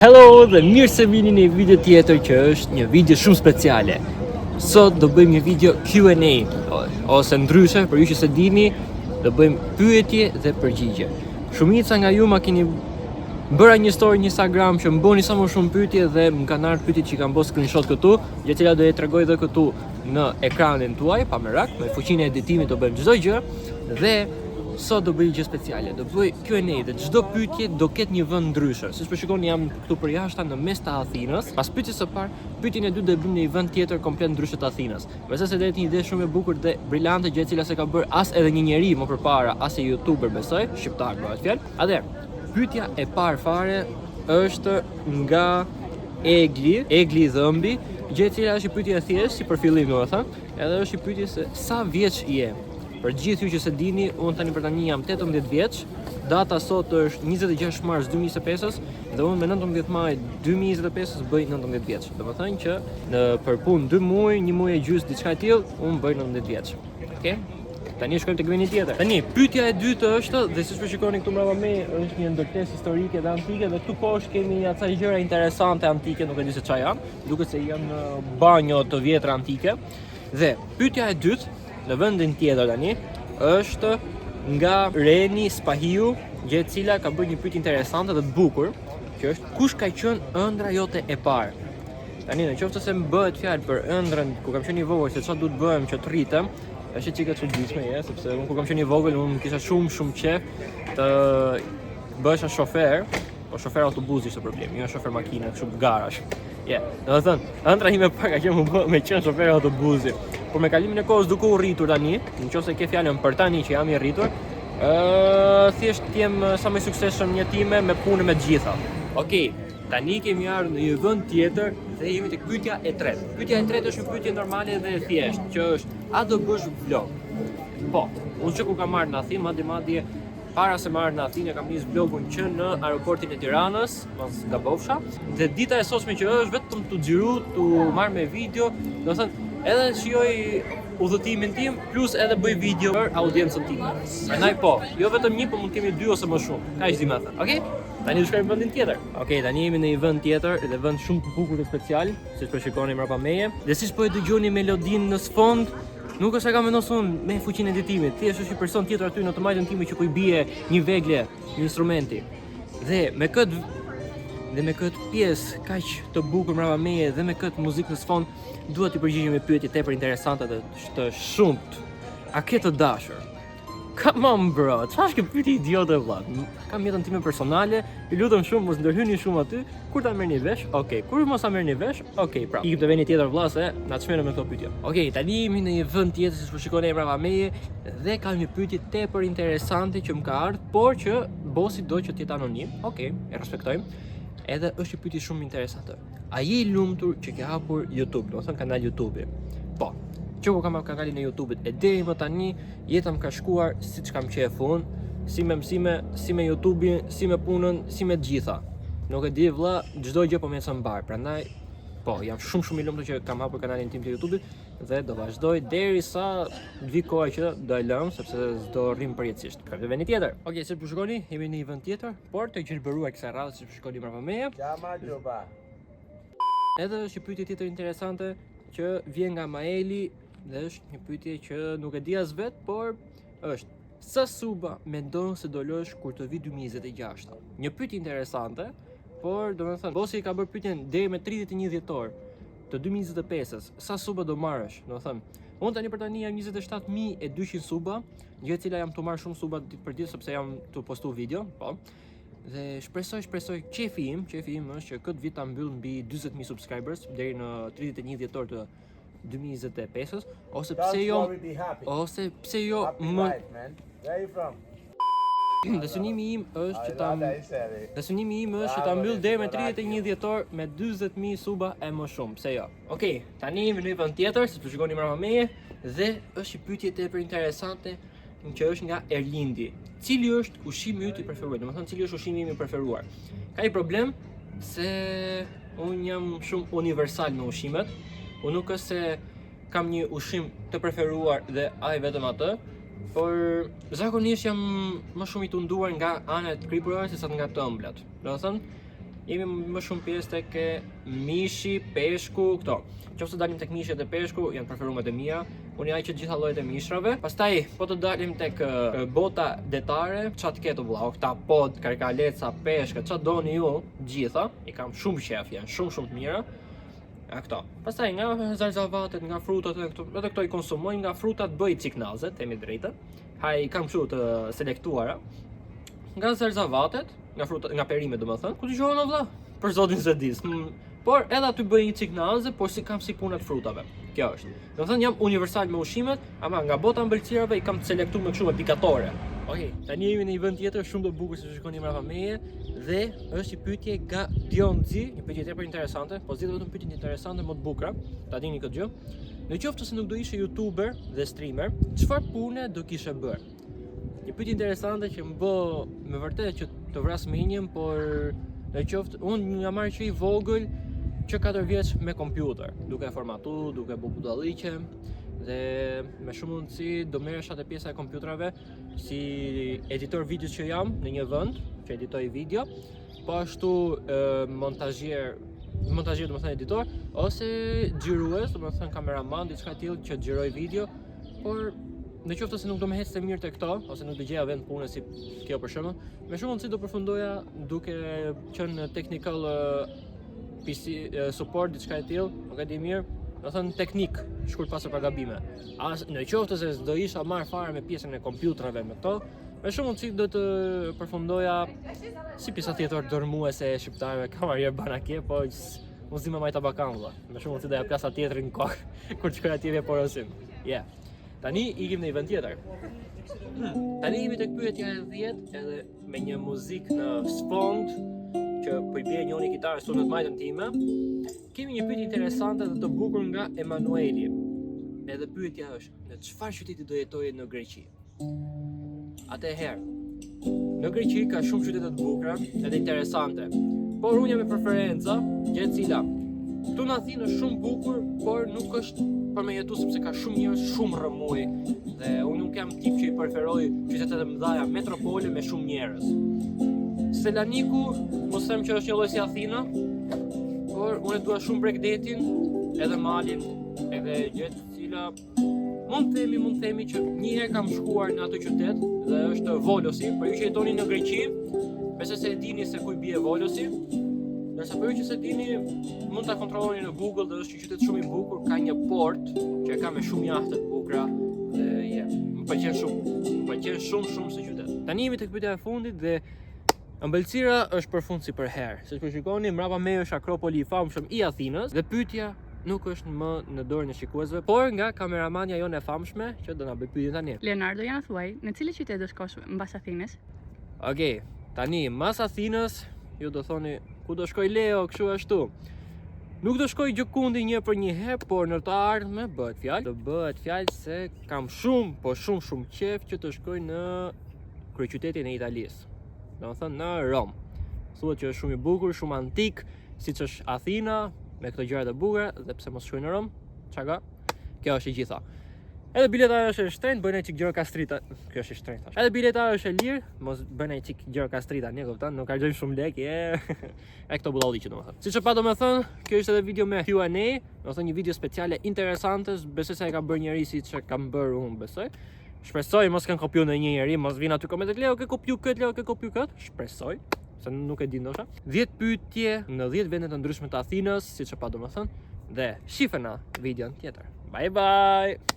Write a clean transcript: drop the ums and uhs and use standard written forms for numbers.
Hello dhe mirë se vini në një video tjetër që është një video shumë speciale. Sot do bëjmë një video Q&A ose ndryshe për ju që s'e dini, do bëjmë pyetje dhe përgjigje. Shumica nga ju ma keni bëra një story në Instagram që më bëni sa më shumë pyetje dhe më kanë ardhur pyetjet që i kam bërë screenshot këtu, gjë e cila do e tregoj edhe këtu në ekranin tuaj, pa merak, me fuqinë e editimit do bëjmë çdo gjë dhe sot do bëj një gjë speciale, do bëj Q&A dhe çdo pyetje do ketë një vend ndryshe. Siç po shikoni jam këtu përjashta në mes të Athinës. Pas pyetjes së parë, pyetjen e dytë do e bëjmë në një vend tjetër komplet ndryshe të Athinës. Besoj se do jetë një ide shumë e bukur dhe brillante, gjë e cila s'e ka bërë as edhe një njeri më përpara, as një youtuber besoj, shqiptar bëhet fjalë. Atëherë, pyetja e parë fare është nga Egli, Egli Dhëmbi, gjë e cila është një pyetje e thjeshtë si për fillim domethënë, edhe është një pyetje se sa vjeç je. Për gjithë ju që s'e dini, unë tani për tani jam 18 vjeç, data sot është 26 mars 2025 dhe unë me 19 maj 2025 bëj 19 vjeç. Domethënë që në për punë 2 muaj, 1 muaj e gjysmë diçka e tillë, unë bëj 19 vjeç. Okej? Tani shkojmë tek vendi tjetër. Tani, pyetja e dytë është, dhe siç po shikoni këtu mbrapa meje, është një ndërtesë historike dhe antike dhe këtu poshtë kemi ca gjëra interesante antike, nuk e di se çfarë janë. Duket se janë banjo të vjetra antike. Dhe pyetja e dytë në vendin tjetër tani është nga Reni Spahiu, gjë e cila ka bërë një pyetje interesante dhe të bukur, që është kush ka qenë ëndra jote e parë? Tani në qoftë se më bëhet fjalë për ëndrrën kur kam qenë i vogël se çfarë duhet të bëhem që të rritem, është çikë e çuditshme, ja, sepse unë kur kam qenë i vogël unë kisha shumë shumë qejf të bëhesha shofer, po shofer autobusi ishte problemi, jo shofer makine, kështu garash. Ja, yeah. domethënë, ëndrra ime e parë ka qenë më bë, me qenë shofer autobusi. Por me kalimin e kohës duke u rritur tani, në qoftë se ke fjalën për tani që jam i rritur, ë thjesht të jem sa më i suksesshëm në jetën time me punë me të gjitha. Okej, okay. Tani kemi ardhur në një vend tjetër dhe jemi tek pyetja e tretë. Pyetja e tretë është një pyetje normale dhe e thjeshtë, që është a do bësh vlog? Po, unë që kur kam ardhur në Athinë, madje madje para se me ardhur në Athinë kam nis vlogun që në aeroportin e Tiranës, mos gabofsha, dhe dita e sotshme që është vetëm tu xhiru, tu marr me video, domethënë edhe shijoj udhëtimin tim plus edhe bëj video për audiencën time. Prandaj po, jo vetëm një, po mund të kemi dy ose më shumë. Kaq di me thënë. Okej? Tani do shkojmë në vendin tjetër. Okej, tani jemi në një vend tjetër dhe vend shumë të bukur dhe special, siç po shikoni mbrapa meje. Dhe siç po e dëgjoni melodinë në sfond, nuk është se kam vendosur unë me fuqinë e editimit. Thjesht është një person tjetër aty në të majtën time që po i bie një vegle, një instrumenti. Dhe me këtë dhe me këtë pjesë kaq të bukur mbrapa meje dhe me këtë muzikë në sfond, dua t'i përgjigjem një pyetje tepër interesante dhe të shumtë. A ke të dashur? Come on bro, çfarë është kjo pyetje idiote vlla? Kam jetën time personale, ju lutem shumë mos ndërhyni shumë aty. Kur ta merrni vesh, okay. Kur mos ta merrni vesh, okay, pra. Ikim te vendi tjetër vlla se na çmendën me këto pyetje. Okay, tani jemi në një vend tjetër siç po shikoni mbrapa meje dhe kam një pyetje tepër interesante që më ka ardhur, por që bosi do që të jetë anonim. Okay, e respektojmë. Edhe është një pyetje shumë interesante. A je i lumtur që ke hapur YouTube, domethënë kanal YouTube-i? Po. Që kur kam hapur kanalin e YouTube-it e deri më tani jeta më ka shkuar siç kam qejf unë, si me mësime, si me YouTube-in, si me punën, si me të gjitha. Nuk e di vlla, çdo gjë po më ecën mbarë. Prandaj po, jam shumë shumë i lumtur që kam hapur kanalin tim të YouTube-it dhe do vazhdoj derisa të vi koha që do e lëm sepse s'do rrim përjetësisht. Ka vendi tjetër. Okej, siç po shikoni, jemi në një vend tjetër, por të gjelbëruar kësaj radhe siç po shikoni mbrapa meje. Jama Edhe është një pyetje tjetër interesante që vjen nga Maeli dhe është një pyetje që nuk e di as vet, por është sa suba mendon se do lësh kur të vi 2026? Një pyetje interesante, por domethënë bosi i ka bërë pyetjen deri me 31 dhjetor të 2025-s, sa suba do marrësh? Domethënë, unë tani për tani jam 27200 suba, gjë e cila jam tu marrë shumë suba ditë për ditë sepse jam tu postu video, po. Dhe shpresoj, shpresoj qefi im, qefi im është që këtë vit ta mbyll mbi 40000 subscribers deri në 31 dhjetor të 2025-s, ose pse jo, ose pse jo më life, man. Where are you from? Dhe synimi im është që ta Dhe synimi im është që ta mbyll deri me 31 dhjetor me 40000 suba e më shumë, pse jo. Okej, tani jemi në një vend tjetër, siç po shikoni mbrapa meje, dhe është një pyetje tepër interesante që është nga Erlindi. Cili është ushqimi yt i preferuar? Domethënë cili është ushqimi im i preferuar? Ka një problem se unë jam shumë universal me ushqimet. Unë nuk është se kam një ushqim të preferuar dhe ai vetëm atë, por zakonisht jam më shumë i tunduar nga ana e të kripurave se sa nga të ëmblat. Domethënë, Jemi më shumë pjesë tek mishi, peshku, këto. Qofse dalim tek mishi dhe peshku, janë preferumet e mia. Unë jam që të gjitha llojet e mishrave. Pastaj, po të dalim tek bota detare, ça të ketë, vlla, oktapod, karkaleca, peshka, ça doni ju, gjitha, i kam shumë qef, janë shumë shumë të mira. A këto. Pastaj nga zarzavatet, nga frutat, edhe këto, edhe këto i konsumoj, nga frutat bëj ciknaze, themi drejtën. Ha i kam kështu të selektuara. Nga zarzavatet, nga frutat, nga perimet domethënë. Ku dëgjohen, o vlla? Për zotin se di. Por edhe aty bëj një ciknaze, por si kam si puna të frutave. Kjo është. Do të thënë, jam universal me ushqimet, ama nga bota e ëmbëlsirave i kam të selektuar me kështu, me pikatore. Okej, tani jemi në një vend tjetër shumë të bukur, siç shikoni mbrapa meje, dhe është një pyetje nga Dionzi, një pyetje tepër interesante, po zgjidh vetëm pyetje interesante, më të bukura, ta dini këtë gjë. Në qoftë se nuk do ishe youtuber dhe streamer, çfarë pune do kishe bërë? Një pyetje interesante që më bë me vërtet që të vras menjen, por në qoftë unë jam marrë që i vogël, që 4 vjeç me kompjuter, duke e formatu, duke bu budalliqe dhe me shumë mundësi do merresha te pjesa e kompjuterave si editor video që jam në një vend që editoj video, po ashtu montazhier, montazhier do të thënë editor ose xhirues, do të thënë kameraman, diçka e tillë që xhiroj video, por në qoftë se nuk do më ecte mirë te këto ose nuk do gjeja vend pune si kjo për shembull, me shumë mundësi do përfundoja duke qenë technical PC support, diçka e tillë, nuk e di mirë, do thënë teknik, shkurt pasur pa gabime. As në qoftë se s'do isha marr fare me pjesën e kompjuterave me këto, me shumë mundësi do të përfundoja si pjesa tjetër dërmuese e shqiptarëve, kamarier banake, po mos di me majta bakan, vëlla. Me shumë mundësi do ja plasa tjetrin në kokë kur të shkoj atje me porosim. Yeah. Tani ikim në një vend tjetër. Tani jemi tek pyetja e 10, edhe me një muzikë në sfond që po i bie njëri kitarës tonë në të majtën time. Kemi një pyetje interesante dhe të bukur nga Emanueli. Edhe pyetja është, në çfarë qyteti do jetoje në Greqi? Atëherë, në Greqi ka shumë qytete të bukura edhe interesante. Por unë jam me preferenca, gjë e cila këtu në Athinë është shumë bukur, por nuk është për me jetu sepse ka shumë njerëz, shumë rrëmuj dhe unë nuk jam tip që i preferoj qytetet e mëdha, metropole me shumë njerëz. Selaniku, mos them që është një lloj si Athina, por unë e dua shumë bregdetin, edhe malin, edhe gjë të cila mund të themi që një herë kam shkuar në atë qytet dhe është Volosi, për ju që jetoni në Greqi, besoj se e dini se ku i bie Volosi. Ndërsa për ju që se dini, mund ta kontrolloni në Google dhe është një qytet shumë i bukur, ka një port që e ka me shumë jahte të bukura dhe yeah, më pëlqen shumë. Më pëlqen shumë shumë si qytet. Tani jemi tek pyetja e fundit dhe ëmbëlsira është për fund si për herë. Siç po shikoni, mbrapa meje është Akropoli i famshëm i Athinës dhe pyetja nuk është më në dorën e shikuesve, por nga kameramania jonë e famshme që do na bëj pyetjen tani. Leonardo, ja na thuaj, në cilin qytet do shkosh mbas Athinës? Okej, tani mas Athinës, ju do thoni ku do shkoj Leo, kështu ashtu. Nuk do shkoj gjëkundi një për një herë, por në të ardhme bëhet fjalë. Do bëhet fjalë se kam shumë, po shumë shumë qef që të shkoj në kryeqytetin e Italisë. Do të thënë në Rom. Thuhet që është shumë i bukur, shumë antik, siç është Athina, me këto gjëra të bukura dhe pse mos shkoj në Rom? Çka ka? Kjo është e gjitha. Edhe bileta është e shtrenjtë, bëjnë çik Gjirokastrita. Kjo është e shtrenjtë tash. Edhe bileta është e lirë, mos bëjnë çik Gjirokastrita, një kupton, nuk harxojmë shumë lekë, je. E këto budalliqe domethënë. Siç e pa domethënë, kjo ishte edhe video me Q&A, domethënë një video speciale interesante, besoj se e ka bërë njëri siç e kam bërë unë, besoj. Shpresoj mos kanë kopju në një njeri, mos vinë aty komentet: "Leo ke kopju kët, Leo ke kopju kët." Shpresoj, se nuk e di ndoshta. 10 pyetje në 10 vende të ndryshme të Athinës, siç e pa domethënë, dhe shifena videon tjetër. Bye bye.